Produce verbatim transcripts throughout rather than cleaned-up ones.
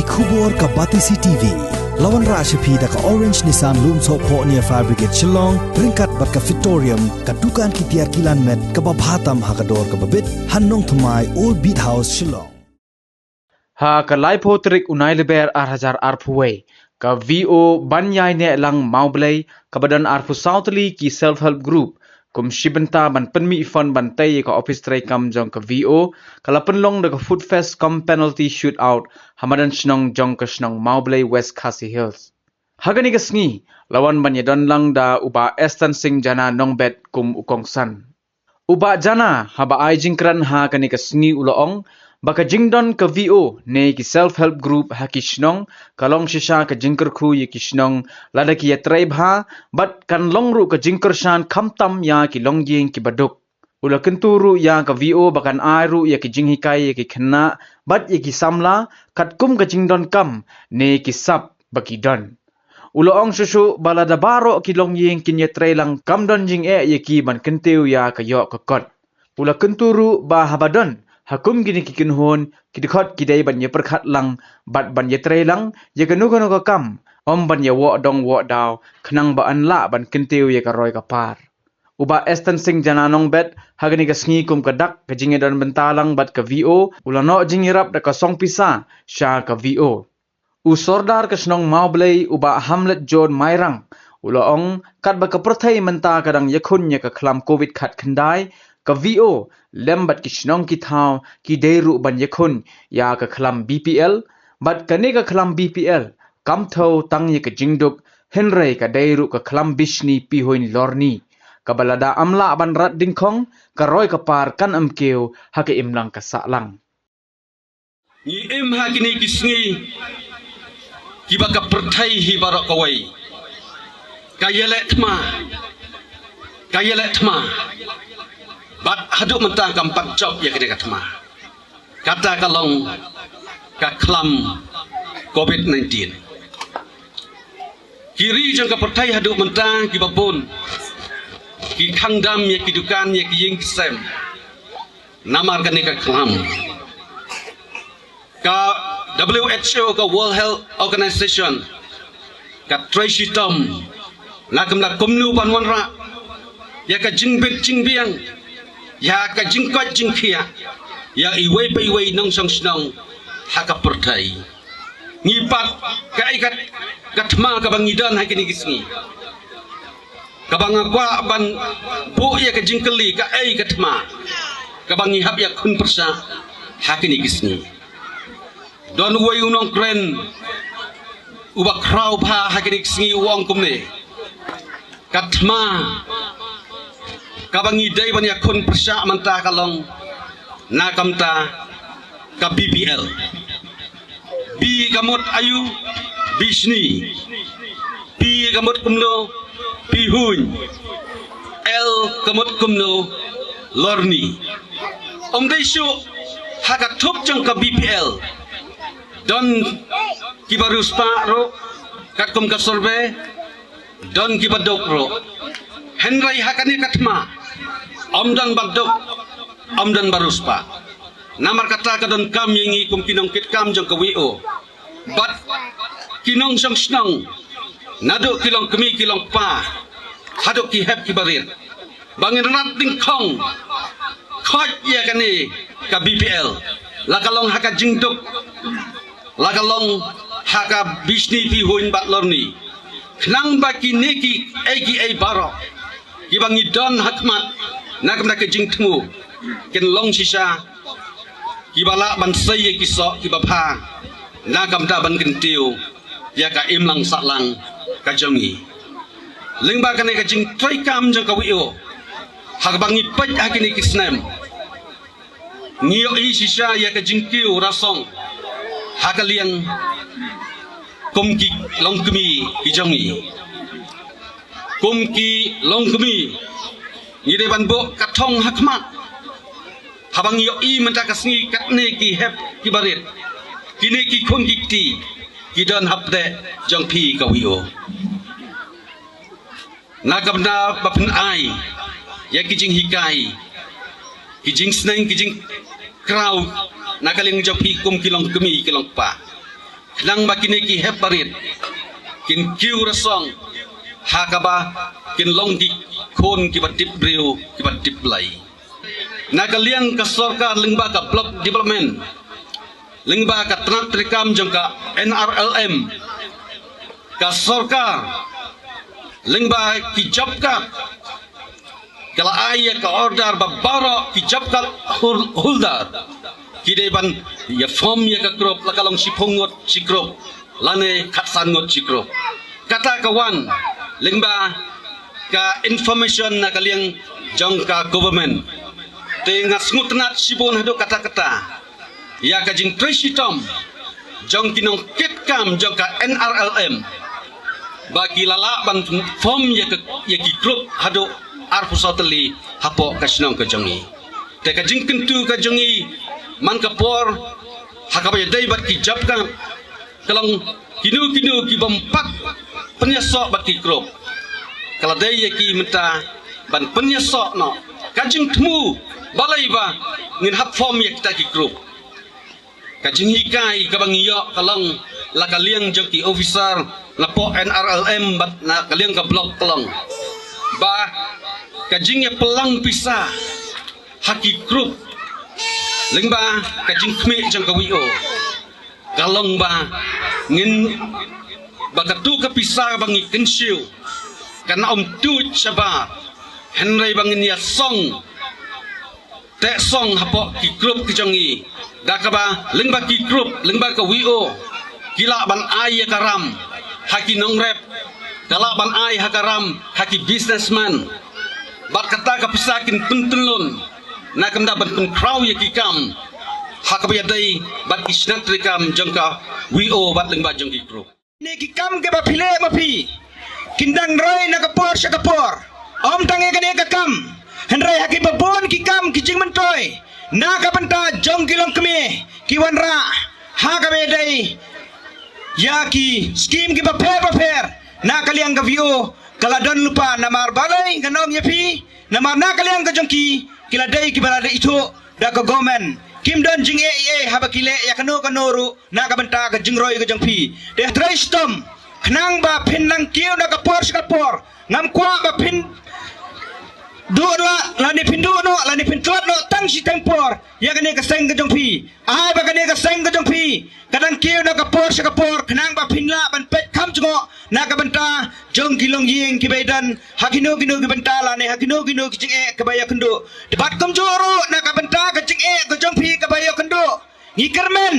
Khubor ka Batesi T V. La wanrah sha phi da ka Orange Nissan Lumsohphoh near Fire Brigade Shillong, ryngkat bad ka Fitorium, ka dukan ki tiar kilan met kaba bha tam ha ka dor kaba bit, ha Nongthymmai, Old Beat House, Shillong. Ha ka laiphew tarik u Nailyber ar hajar arphew wei, ka V O ban ïaineh lang Mawblei, kaba don arphew saw tylli ki self help group, kum shi bynta ban pynmih fund ban tei ïa ka ophis treikam jong ka V O, ka la pynlong da ka Food Fest cum Penalty Shootout ha madan shnong jong ka shnong Mawblei, West Khasi Hills. Ha kane ka sngi la wan ban ïadon lang da u Bah Estan Singh Jana Nongbet kum u kongsan. U Bah Jana haba ai jingkren ha kane ka sngi u la ong ba ka jingdon ka V O ne ki self help group ha ki shnong ka long shisha ka jingkyrkhu ïa ki shnong lada ki ïatrei bha, bad kan long ruh ka jingkyrshan khamtam ïa ki longïing kiba duk. U la kyntu ruh ïa ka V O ba kan ai ruh ïa ki jinghikai ïa ki khynnah bad ïa ki samla katkum ka jingdonkam ne ki sap ba ki don. U la ong shuh shuh ba lada baroh ki longïing kin ïatrei lang kam don jingeh ïa ki ban kyntiew ïa ka ïoh ka kot. U la kyntu ruh ba haba don ha kum kine ki kynhun, ki dkhot ki dei ban ïapyrkhat lang bad ban ïatrei lang ïa kano kano ka kam, ym ban ïawoh dong woh daw, khnang ba yn lah ban kyntiew ïa ka roi ka par. U Bah Estan Singh Jana Nongbet ha kane ka sngi kum ka dak ka jingïadon bynta lang bad ka V O, u la noh jingïarap da ka song pisa sha ka V O. U Sordar ka shnong Mawblei, u Bah Hamlet John Mairang, u la ong katba ka pyrthei mynta ka dang ïakhun ïa ka khlam Covid khatkhyndai, ka V O lem bad ki shnong ki thaw ki dei ruh ban ïakhun ïa ka khlam B P L, bad kane ka khlam B P L kam thew tang ïa ka jingduk, hynrei ka dei ruh ka khlam bishni pihuiñ lorni, kaba lada ym lah ban rat dyngkhong, ka roi ka par kan ym kiew ha ka imlang ka sahlang. Ngi im ha kine ki sngi kiba ka pyrthei hi baroh kawei ka ïaleh thma, ka ïaleh thma. Bad haduh mynta kam pat jop ïa kane ka thma. Kata ka long ka khlam Covid nineteen. Ki ri jong ka pyrthei haduh mynta kiba bun ki khang dam ïa ki dukan, ïa ki ïing ki sem namar kane ka khlam. Ka W H O, ka World Health Organization, ka trei shitom na ka bynta kumno ban wanrah ïa ka jingbit jingbiang, ïa ka jingkoit jingkhiah ïa iwei pa iwei nongshong shnong ha ka pyrthei. Ngi pat, kaei ka, ka thma kaba ngi don ha kine ki sngi? Kaba nga kwah ban buh ïa ka jingkylli, kaei ka thma kaba ngi hap ïakhun pyrshah ha kine ki sngi? Don uwei u nongkren uba khraw bha ha kine ki sngi, u ong kumne: Ka thma kaba ngi dei ban ïakhun pyrshah mynta ka long na ka bynta ka B P L. B ka mut aïu? Bishni. P ka mut kumno? Pihuiñ. L ka mut kumno? Lorni. Ym dei shuh ha ka thup jong ka B P L. Don kiba riewspah ruh, katkum ka survey, don kiba duk ruh. Hynrei ha kane ka thma, ym don ba duk, ym don ba riewspah. Namar kata ka donkam ïa ngi kum ki nongkitkam jong ka W O bad ki nongshong shnong, naduh ki longkmie ki longkpa haduh ki hep ki barit, ba ngin rat dyngkhong khot ïa kane ka B P L, la ka long ha ka jingduk, la ka long ha ka bishni pihuiñ bad lorni, khnang ba kine kiei kiei baroh kiba ngi don ha khmat na ka bynta ka jingthmu kin long shisha kiba lah ban sei ïa ki soh kiba bha na ka bynta ban kyntiew ïa ka imlang sahlang ka jong ngi. Lyngba kane ka jingtrei kam jong ka W O, ha kaba ngi peit ha kine ki snem, ngi ïohi shisha ïa ka jingkiew rasong ha ka liang kum ki longkmie ki jong ngi. Kum ki longkmie, ngi dei ban buh ka thong ha khmat haba ngi ïohi mynta ka sngi katne ki hep ki barit, kine ki khun ki kti ki don hapdeng jong phi ka W O. Na ka bynta ba pynai ïa ki jinghikai, ki jingsneng, ki jingkraw na ka liang jong phi kum ki longkmie ki longkpa. khnang ba kine ki hep barit kin kiew rasong ha kaba kin long ki khun kiba tip briew, kiba tip Blei. Na ka liang ka sorkar lyngba ka block development, lyngba ka tnat treikam jong ka N R L M, ka sorkar lyngba ki job card ka la ai ïa ka order ba baroh ki job card hol-, holder ki dei ban ïa form ïa ka group, la ka long shiphew ngut shi group lane khatsan ngut shi group. Kata ka wan lyngba ka information na ka liang jong ka government. Te nga sngewtynnat shibun haduh katta katta ïa ka jingtrei shitom jong ki nongkitkam jong ka N R L M ba ki la lah ban form ïa ka, ïa ki group haduh arphew saw tylli hapoh ka shnong ka jong ngi. Te ka jingkyntu ka jong ngi man ka por ha kaba ïadei bad ki job card ka long kino kino ki bym pat pynïasoh bad ki group, ka la dei ïa ki mynta ban pynïasoh noh. Ka jingthmu balei ba ngin hap form ïa kita ki group? Ka jinghikai kaba ngi ïoh ka long la ka liang jong ki officer napoh N R L M bad na ka liang ka block ka long ba ka jingïapyllang pisa ha ki group lyngba ka jingkhmih jong ka V O ka long ba ngin, ba katu ka pisa ba ngi kynshew kan ym tuid shabar, hynrei ba ngin ïasong teh song hapoh ki group ki jong ngi, da kaba lyngba ki group, lyngba ka V O ki lah ban ai ïa ka ram ha ki nongrep, ka lah ban ai ha ka ram ha ki businessman. Bad kata ka pisa kin pyntyllun na ka bynta ban pynkhraw ïa ki kam ha kaba ïadei bad ki tnat treikam jong ka V O bad lyngba jong ki group. Kine ki kam kiba phi leh ma phi kin dang roi na ka por sha ka por. Ym tang ïa kane ka kam, hynrei ha kiba bun ki kam ki jingmyntoi na ka bynta jong ki longkmie ki wanrah ha kaba ïadei ïa ki skim kiba pher bapher na ka liang ka V O ka la don lypa. Namar balei ngan ong ïa phi? Namar na ka liang ka jong ki, ki la dei kiba la dei ithuh da ka government. Kim don jingeh ei ei haba ki leh ïa kano kano ruh na ka bynta ka jingroi ka jong phi. Te trei shitom khnang ba phin nang kiew na ka por sha ka por. Ngam kwah ba phin duh lah lane phin duh noh lane phin tlot noh tang shiteng por ïa kane ka seng ka jong phi. Ai ba kane ka seng ka jong phi ka dang kiew na ka por sha ka por khnang ba phin lah ban peit kham jngoh na ka bynta jong ki longïing kiba ïadon ha kino kino ki bynta lane ha kino kino ki jingeh kaba ïakynduh. Te bad kumjuh ruh na ka bynta ka jingeh ka jong phi kaba ïakynduh, ngi kyrmen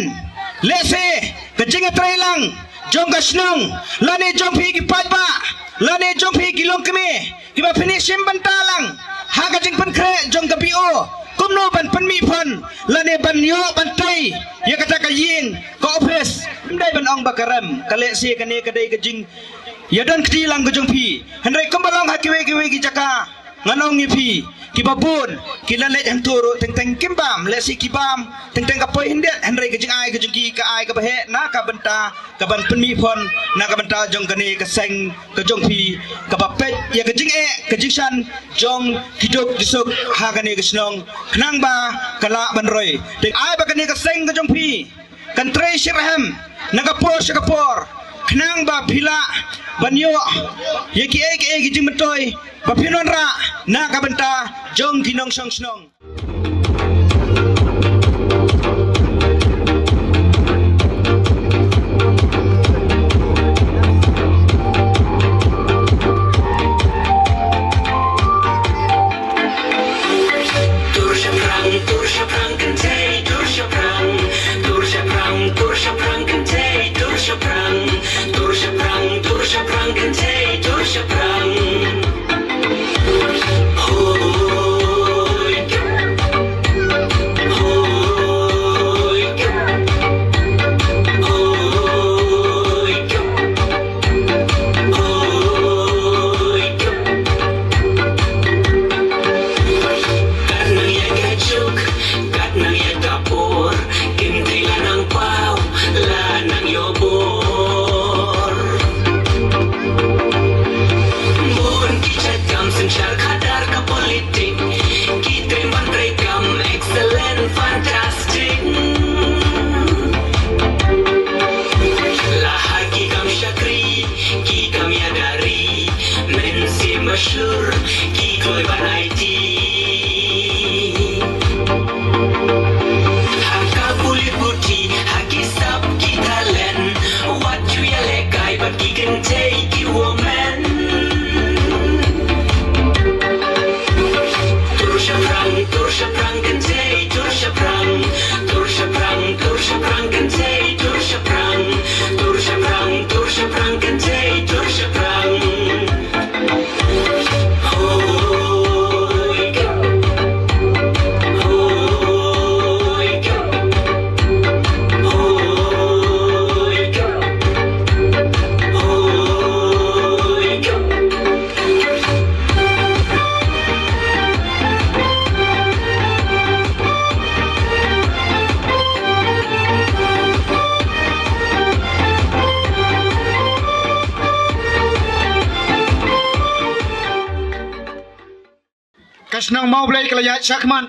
lehse ka jingïatreilang jong ka shnong lane jong phi ki paidbah lane jong phi ki longkmie kiba phin ïashim bynta lang ha ka jingpynkhreh jong ka V O kumno ban pynmih phone lane ban ïoh ban tei ïa kata ka ïing ka office. Ym dei ban ong ba ka rem, ka lehse kane ka dei ka jingïadon kti lang ka jong phi. Hynrei kumba long ha kiwei kiwei ki jaka, ngan ong ïa phi, kiba bun ki la leit hangto ruh teng teng kim bam, lehse ki bam teng teng ka poi khyndiat, hynrei ka jingai ka jong ki ka ai kaba heh na ka bynta kaban pynmih phone na ka bynta jong kane ka seng ka jong phi, kaba peit ïa ka jingeh ka jingshan jong ki duk ki suk ha kane ka shnong khnang ba ka lah ban roi. Te ai ba kane ka seng ka jong phi kan trei shitrhem na ka por sha ka por khnang ba phi lah ban ïoh ïa kiei kiei ki jingmyntoi ba phin wanrah na ka bynta jong ki nongshong shnong. Tur shaphrang, tur shaphrang kynthei, tur shaphrang. Tur shaphrang, tur shaphrang kynthei, tur shaphrang. Tur shaphrang, tur shaphrang kynthei, tur shaphrang. Hoi. Shnong Mawblei ka la ïaid shakhmat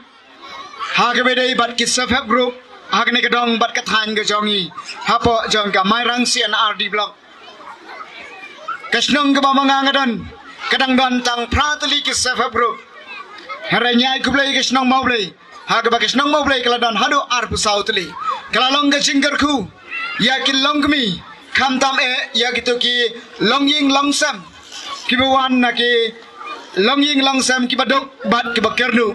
ha kaba ïadei bad ki self help group ha kane ka dong bad ka thaiñ ka jong i hapoh jong ka Mairang C and R D block. Ka shnong kaba ma nga nga don ka dang don tang phra tylli ki self help group. Hynrei ngi ai khublei ka shnong Mawblei ha kaba ka shnong Mawblei ka la don haduh arphew saw tylli. Ka la long ka jingkyrkhu ïa ki longkmie, khamtam eh ïa kito ki longïing longsem kiba wan na ki longïing longsem kiba duk bad kiba kyrduh.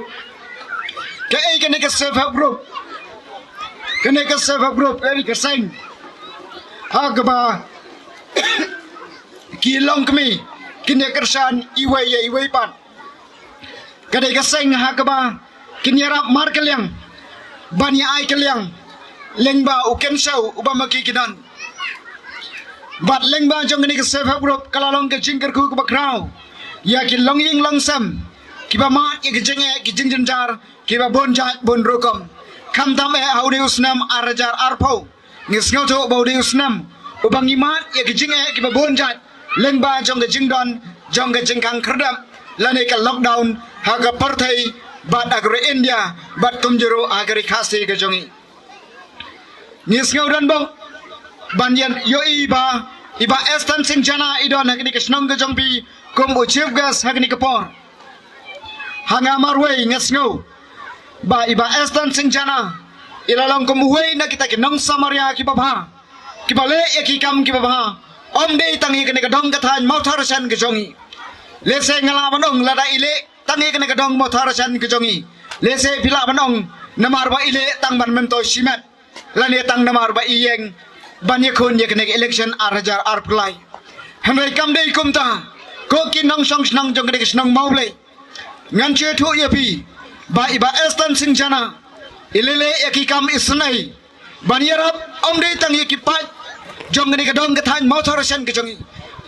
Kaei kane ka self help group? Kane ka self help group ka dei ka seng ha kaba ki longkmie kin ïa kyrshan iwei ïa iwei pat. Ka dei ka seng ha kaba kin ïarap markylliang ban ïa ai kylliang lyngba u kynshew uba ma ki ki don. Bad lyngba jong kane ka self help group ka la long ka jingkyrkhu kaba khraw ïa ki longïing longsem kiba mad ïa ki jingeh ki jingjynjar kiba bun jait bun rukom. Khamtam eh ha u dei u snem ar hajar arphew. Ngi sngewthuh ba u dei u snem uba ngi mad ïa ki jingeh kiba bun jait lyngba jong ka jingdon jong ka jingkhang khyrdep lane ka lockdown ha ka pyrthei bad ha ka ri India bad kumjuh ruh ha ka ri Khasi ka jong i. Ngi sngewdon bok ban ïa ïohi ba i Bah Esther Singh Jana i don ha kane ka shnong ka jong phi kum u chief guest ha kane ka por. Ha nga marwei nga sngew ba i Bah Esther Singh Jana i la long kum uwei na kita ki nong Samaria kiba bha, kiba leh ïa ki kam kiba bha, ym dei tang ïa kane ka dong ka thaiñ Mawthadraishan ka jong i. Lehse nga lah ban ong lada i leh tang ïa kane ka dong Mawthadraishan ka jong i, lehse phi lah ban ong namar ba i leh tang ban myntoi shimet lane tang namar ba i ïeng ban ïakhun ïa kane ka election ar hajar arphew lai. Hynrei kam dei kumta, ko ki nongshong shnong jong kane ka shnong Mawblei, ngan shu ïathuh ïa phi ba i Bah Esther Singh Jana i la leh ïa ki kam isynei ban ïarap, ym dei tang ïa ki paid jong kane ka dong ka thaiñ Mawthadraishan ka jong i,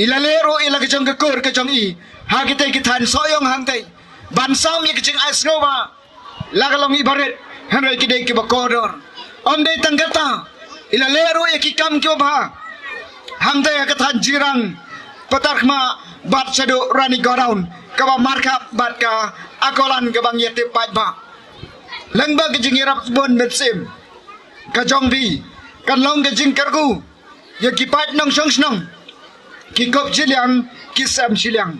i la leh ruh ïa la ka jong ka kur ka jong i ha kitei ki thaiñ Sohiong hangtei ban sam ïa ka jingai sngewbha. La ka long i barit hynrei ki dei kiba kordor. Ym dei tang kata, i la leh ruh ïa ki kam kiba bha hangtei ha ka thaiñ Jirang, Patarkhmah bad shaduh Rani Godown kaba markhap bad ka Akolan kaba ngi ïatip paidbah. Lyngba ka jingïarap bun mynsiem ka jong phi kan long ka jingkyrkhu ïa ki paid nongshong shnong, ki kup shiliang, ki sem shiliang.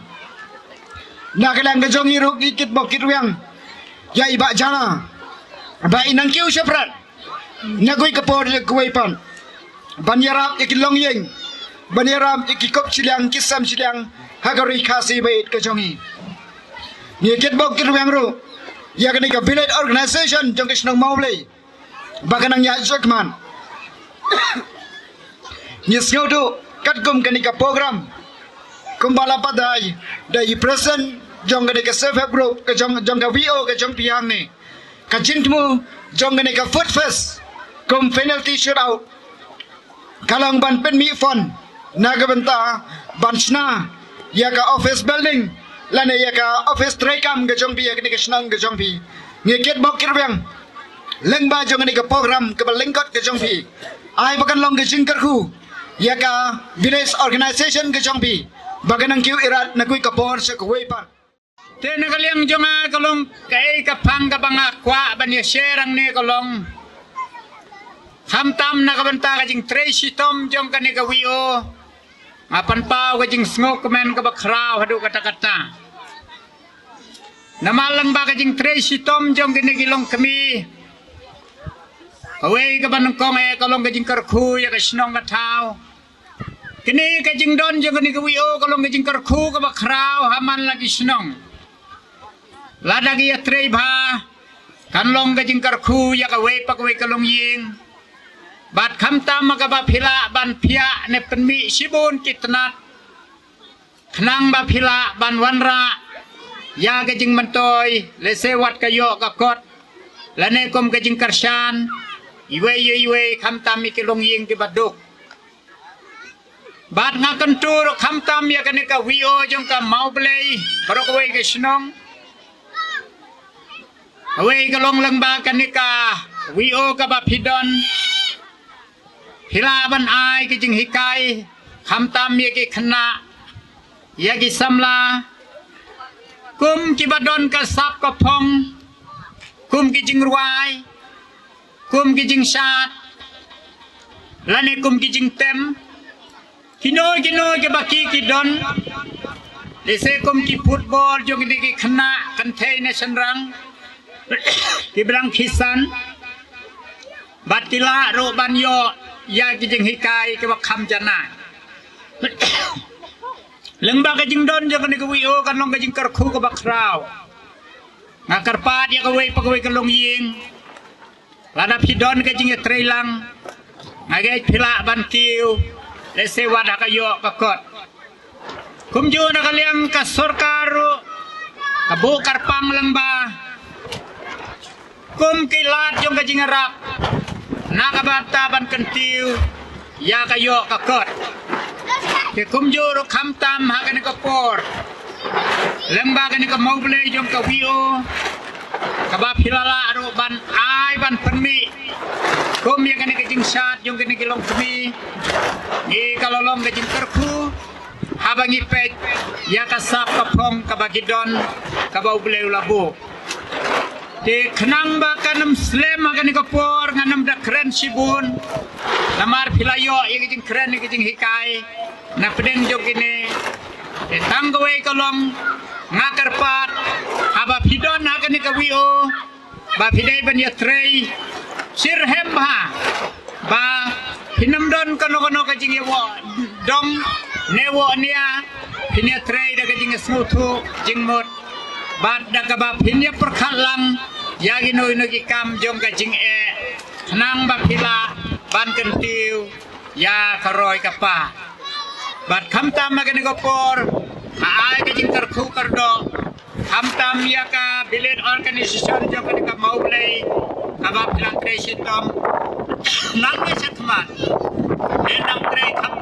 Na ka liang ka jong i ruh ngi kitbok kitrwiang ïa i Bah Jana ba i nang kiew shaphrang na kawei ka por ïa kawei pat ban ïarap ïa ki longïing, ban ïarap ïa ki kup shiliang, ki sem shiliang ha ka ri Khasi ba ïeit ka jong i. Ngi kitbok kitrwiang ruh ïa kane ka village organization jong ka shnong Mawblei ba ka nang ïaid shakhmat. Ngi sngewthuh katkum kane ka program kumba la batai da i president jong kane ka self help group ka jong, jong ka V O ka jong phi hangne, ka jingthmu jong kane ka food fest kum penalty shootout ka long ban pynmih fund na ka bynta ban shna ïa ka office building lane ïa ka office treikam ka jong phi ïa kane ka shnong ka jong phi. Ngi kitbok kitrwiang lyngba jong kane ka program kaba lyngkot ka jong phi, ai ba kan long ka jingkyrkhu ïa ka village organization ka jong phi ba ka nang kiew irat na kawei ka por sha kawei pat. Te na ka liang jong nga ka long kaei ka phang kaba nga kwah ban ïa share hangne ka long khamtam na ka bynta ka jingtrei shitom jong kane ka V O. Nga pynpaw ka jingsngewkmen kaba khraw haduh katta katta. Namar lyngba ka jingtrei shitom jong kine ki longkmie, kawei kaba nyngkong eh ka long ka jingkyrkhu ïa ka shnong ka thaw. Kine ka jingdon jong kane ka V O ka long ka jingkyrkhu kaba khraw ha man la ki shnong. Lada ki ïatrei bha kan long ka jingkyrkhu ïa kawei pa kawei ka longïing. Bad khamtam ma kaba phi lah ban phiah ne pynmih shibun ki tnat khnang ba phi lah ban wanrah ïa ka jingmyntoi, lehse wat ka ïoh ka kot lane kum ka jingkyrshan iwei ïa iwei, khamtam ïa ki longïing kiba duk. Bad nga kyntu ruh khamtam ïa kane ka V O jong ka Mawblei baroh kawei ka shnong. Kawei ka long lyngba kane ka V O kaba phi don, phi lah ban ai ka jinghikai khamtam ïa ki khynnah, ïa ki samla, Kum ki ba don ka sap ka phong, kum ki jingrwai, kum ki jingshad, lane kum ki jingtem, kino kino ki ba ki ki don, lehse kum ki football jong kine ki khynnah kynthei ne shynrang, ki ba dang khisan, bad ki lah ruh ban ïoh ïa ki jinghikai ki ba kham janai. Lyngba ka jingdon jong kane ka VO kan long ka jingkyrkhu ka ba khraw. Nga kyrpad ïa kawei pa kawei ka longïing, lada phi don ka jingïatreilang, nga ngeit phi lah ban kiew, lehse wat ha ka ïoh ka kot. Kumjuh na ka liang ka sorkar ruh, ka buh kyrpang lyngba kum ki lad jong ka jingïarap na ka bynta ban kyntiew ïa ka ïoh ka kot. Te kumjuh ruh khamtam ha kane ka por, lyngba kane ka mawblei jong ka VO, ka ba phi la lah ruh ban ai ban pynmih kum ïa kane ka jingshad jong kane ka longkmie, ngi ka la long ka jingkyrkhu haba ngi peit ïa ka sap ka phong ka ba ki don, ka ba U Blei u la buh. Te khnang ba kan ym slem ha kane ka por, ngan ym da kren shibun, namar phi la ïoh ïa ka jingkren, ïa ka jinghikai na pdeng jong kine. Te tang kawei ka long, nga kyrpad, haba phi don ha kane ka VO, ba phi dei ban ïatrei shitrhem bha, ba phin ym don kano kano ka jingïawoh dong ne woh nia, phin ïatrei da ka jingsngewthuh jingmut, bad da kaba phin ïapyrkhat lang ïa kino kino ki kam jong ka jingeh, khnang ba phi lah ban kyntiew ïa ka roi ka par. Bad khamtam ha kane ka por, nga ai ka jingkyrkhu kyrdoh, khamtam ïa ka bilat organisation jong kane ka mawblei, ka ba phi la trei shitom nangne shakhmat, ne nang trei kham